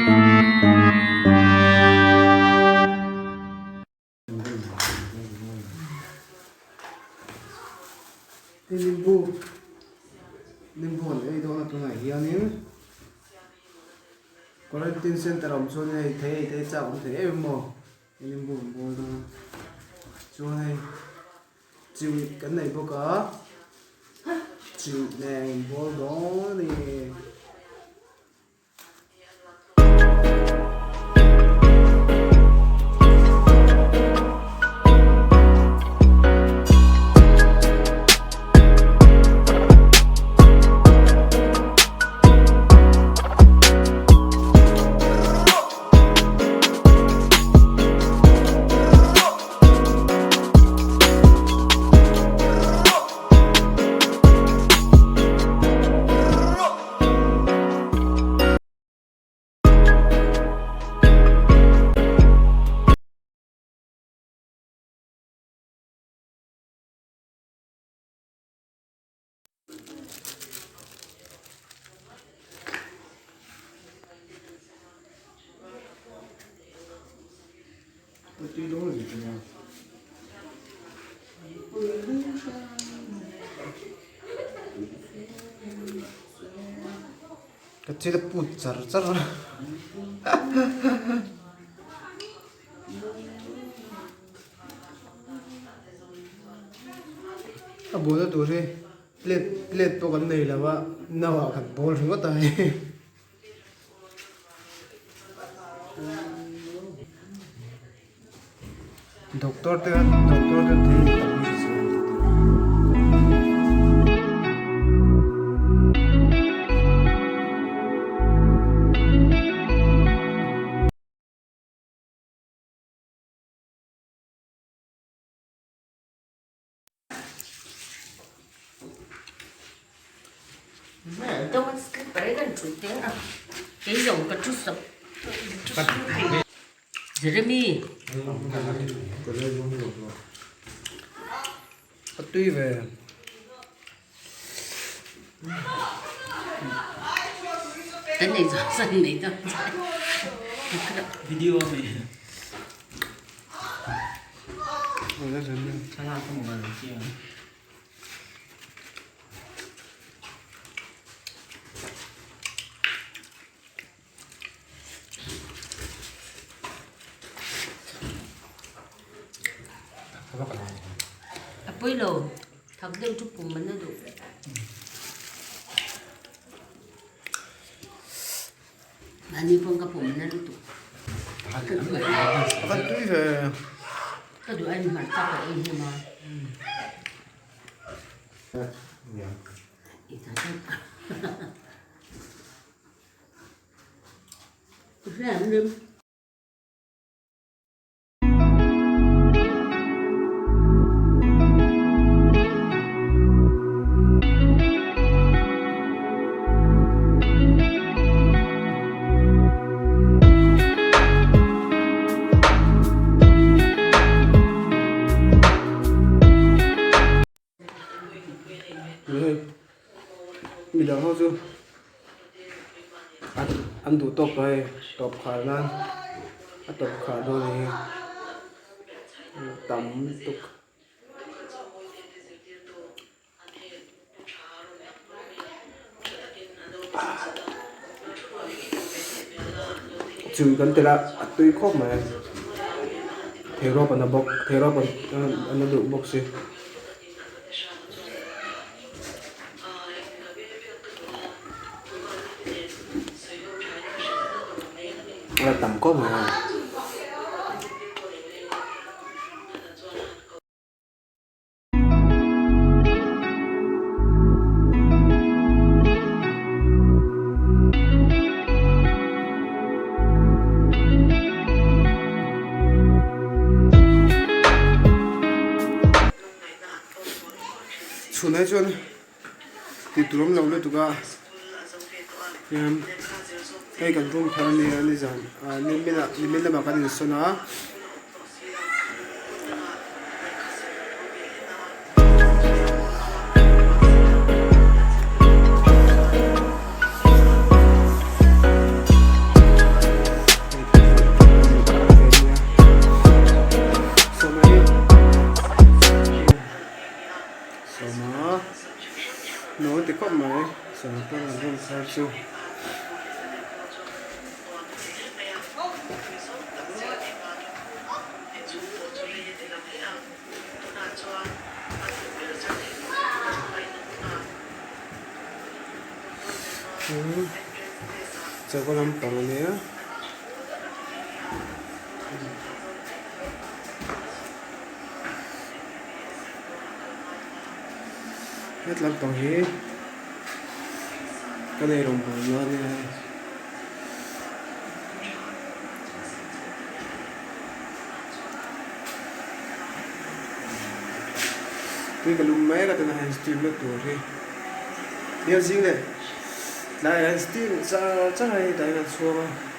Hei nimbu nimbu an ei dawn a tunah hianin quarantine center a awm chuan hei thei ei te chak awm thei em em maw hei nimbu an bawl dawn a chuan hei chiu kan nei bawk a chiu nen an bawl dawn a ni. Ka chil a put char char a a bawlna tur hi plate plate pawh kan nei lo a no ah kan bawl ringawt a hei. Doctor te doctor te thei tam hi chu an ti tih. Jeremy. A tui ve. Kan nei zawh san nei ta. Video mi. A pawi lo thak deuh chu pum an la duh. Mahni pawn ka pum na lutuk. A tui ve. Ka duh ain hmarcha ka ei hnem a. I ta ta. Hriam rim. Midang ho chu an duh tawk tawh hei tawp khar nan a tawp khar dawn a ni hei tam lutuk. Chu kan tel a a tui khawp mai a theirawp an la bawk theirawp an la duh bawk si. A tam khawp mai a. Chhunah chuan tih tur awm lo lutuk a hian hei kan room thar a nia nizan ah nimin ah nimin lamah kan insawn a. chu. Choka lampang a nia. Het lampang hi ka nei rawngbâwl na a nia hei. Tui ka lum mek a tunah hian steam na tur hi hnial zing leh tlaiah hian steam char char a hei tah hian a chhuang a.